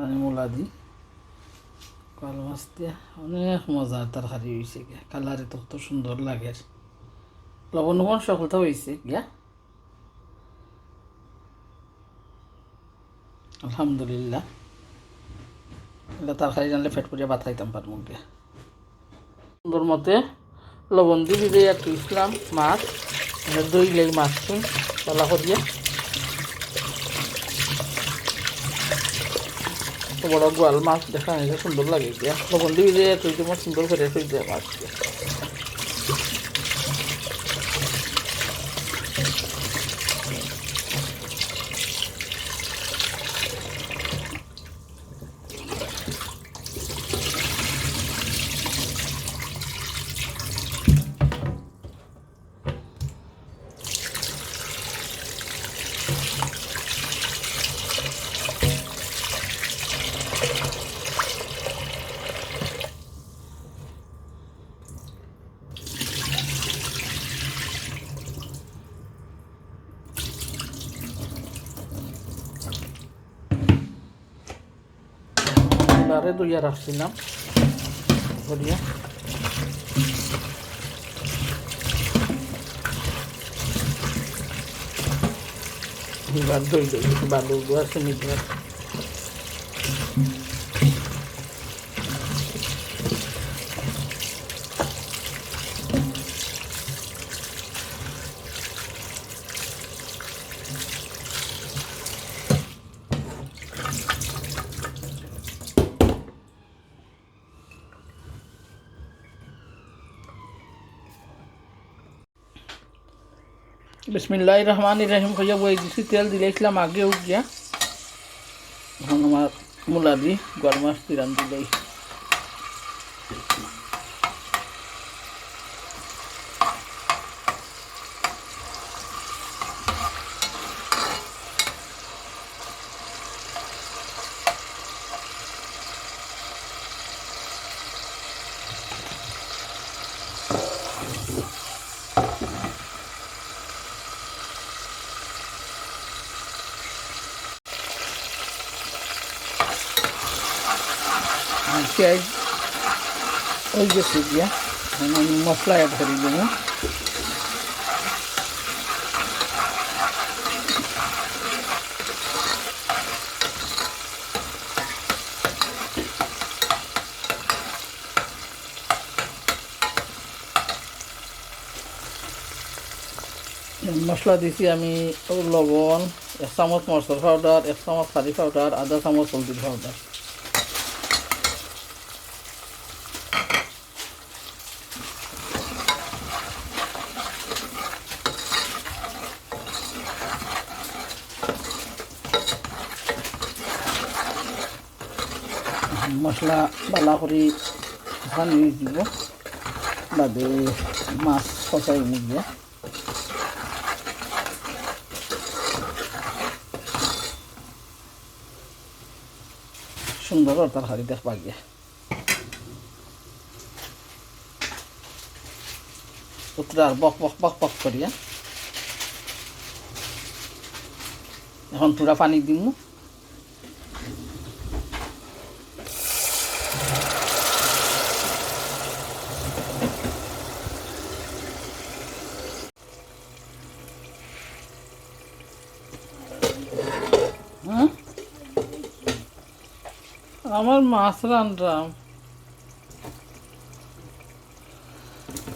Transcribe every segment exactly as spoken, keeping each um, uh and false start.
আমি মূলা দি, কাল মাছ দিয়া অনেক মজার তরকারি অইছে গিয়া। কালারে তো কত সুন্দর লাগের। লবণ লবণ সকলতা অইছে গিয়া। আলহামদুলিল্লাহ। ইলা তরকারি জানলে পেট ভরিয়া ভাত খাইতাম পারমু গিয়া। সুন্দর মতে লবণ দি ভিজাইয়া থইছিলাম মাছ, মানে ধইলাই মাছ তুন, ভালা করিয়া। তো বড় গোয়াল মাছ দেখা যায়, সুন্দর লাগে গিয়া। লবণ দি ভিজাইয়া থইতে আমার সুন্দর করে থইতে মাছ। মূলারে ধইয়া রাখছিলাম, ধরিয়া। এবার ধই ধই একটু বালু উলু আছে মিডিয়ার। বিসমিল্লাহির রহমানির রহিম কইয়া বই দিছি, তেল দিলাইছিলাম আগে উঠিয়া। এখন আমার মূলা দি গোয়াল মাছ দি রান্ধিলাই। আর পেঁয়াজ অই গেছে গিয়া, এখন আমি মশলা অ্যাড করি দেবো। মশলা দিছি আমি লবণ, এক চামচ মরিচর পাউডার, এক চামচ কারি পাউডার, আধা চামচ হলদির পাউডার। মশলা ভালা করি কষানি দিব, বাদে মাছ কষাই নিব। সুন্দর তরকারি দেখবা গিয়া। উতরার বক বক বক বক করিয়া। এখন থুড়া পানি দিমু। হুম? আমার মাছ রানরাম।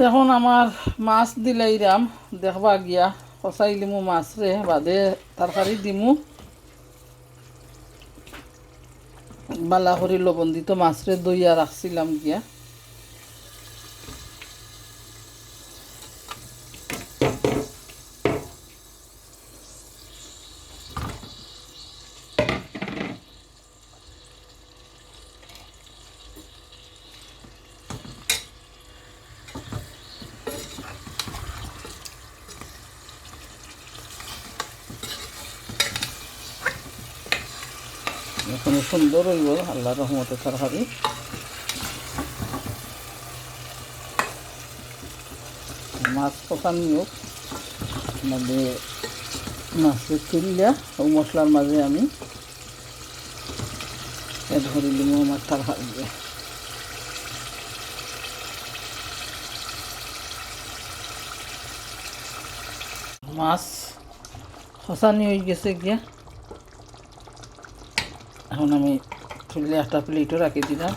এখন আমার মাছ দিলাইরাম, দেখবা গিয়া, কষাইলিমু মাছরে, বাদে তরকারি দিমু। বালা করি লবণ দিতো মাছরে ধইয়া রাখছিলাম গিয়া। এখন সুন্দর অইবো আল্লাহর রহমতে তরকারি। মাছ কষানি হোক, মানে মাছ তুলিয়া ও মশলার মাঝে আমি এ ধরি দিমু আমার তরকারি দিয়া। মাছ কষানি অই গেছে গিয়া। এখন আমি তুলে একটা প্লেটো রাখি দিলাম।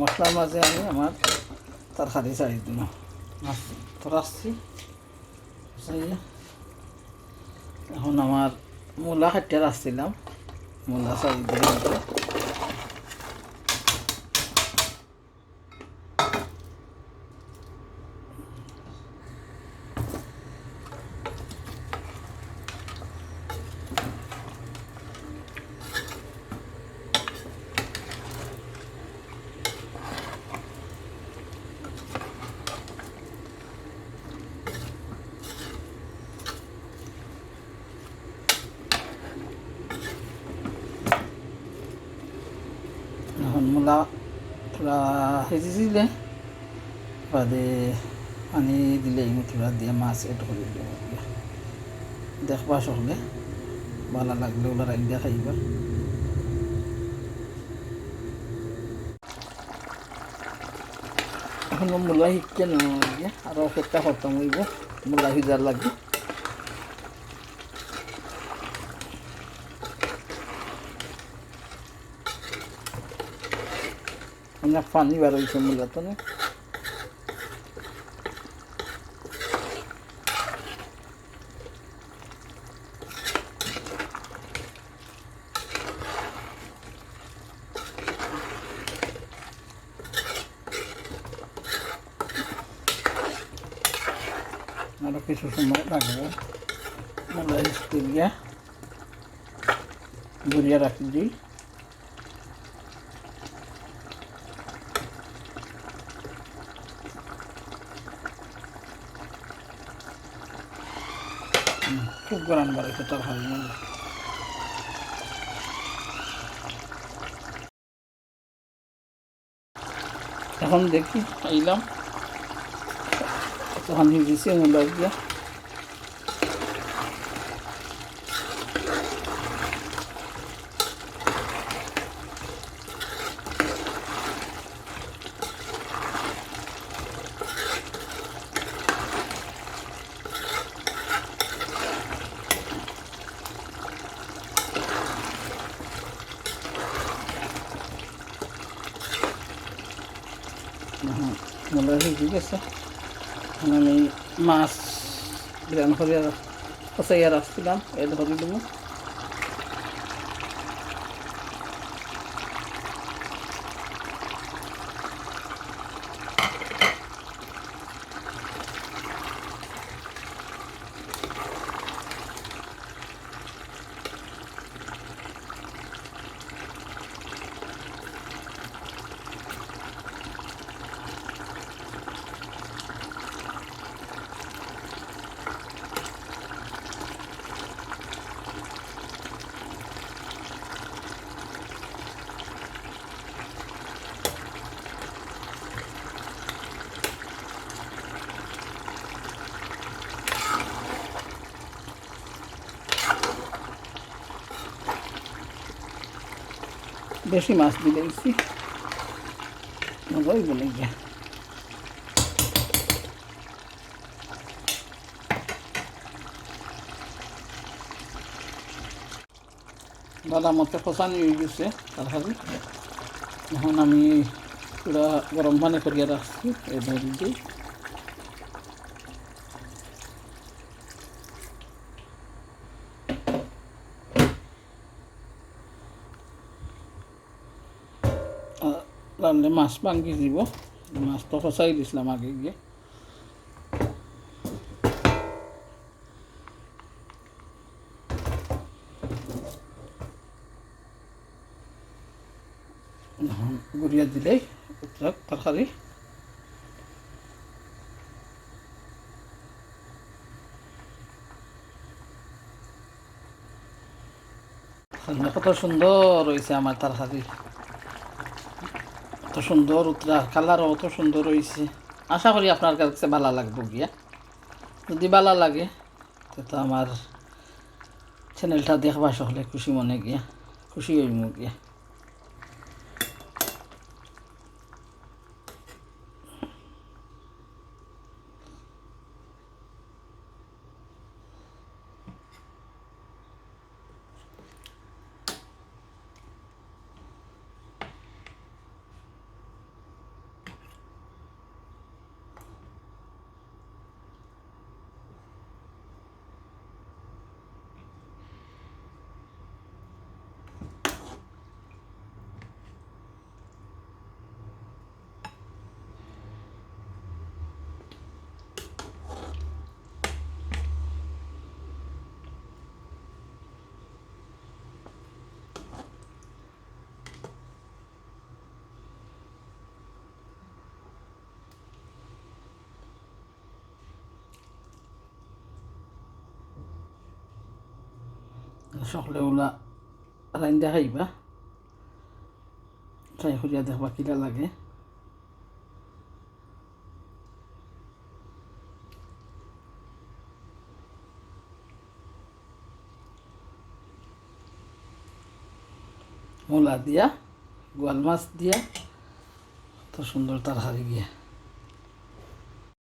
মশলার মাঝে আমি আমার তরকারি ছাড়ি দিলাম। তো রাখছি। এখন আমার মূলা কাটিয়া রাখছিলাম, মূলা ছাড়ি দিলাম। এখন মূলা থুড়া হেজি দিলে বাদে পানি দিলে এই থুড়া দিয়া মাছ এড করি দিলে। দেখবা সকলে, ভালা লাগলে ওলা রাইন্দা খাইবা। এখন মূলা হিকছে না লাগে, আরো অপেক্ষা করতাম অইব মূলা হিজার লাগে। অনেক পানি বার অইছে মূলাত না। আরো কিছু সময় লাগবে। মূলা হিকতে গিয়া ধরিয়া রাখি দিই। হুম, খুব গরম বাড়াইছে তরকারি মানে। এখন দেখি, আইলাম। তখন হিজিছে মূলা দিয়া। মূলা হিজি গেছে। এখন আমি মাছ বিরান করিয়া কষাইয়া রাখছিলাম, এড করি দিমু। বেশি মাছ দিলাইছি, মজা অইব না গিয়া। ভালা মতে কষানি অই গেছে তরকারি। এখন আমি পুরা গরম পানি করিয়া রাখছি, এই ধরি দিই। আহ, রানলে মাছ ভাঙ্গি দিব, মাছ তো কষাই দিছিলাম আগে গিয়া। এখন গুড়িয়া দিলেই উতরাক তরকারি। কত সুন্দর অইছে আমার তরকারি, কত সুন্দর উতরা, কালারও কত সুন্দর অইছে। আশা করি আপনার কাছে ভালা লাগবো গিয়া। যদি ভালা লাগে, তে তো আমার চ্যানেলটা দেখবা সকলে খুশি মনে গিয়া, খুশি অইমু গিয়া। সকলে ওলা রাইন্দা খাইবা, ট্রাই করিয়া দেখবা কিলা লাগে। মূলা দিয়া, গোয়াল মাছ দিয়া, কত সুন্দর তরকারি গিয়া।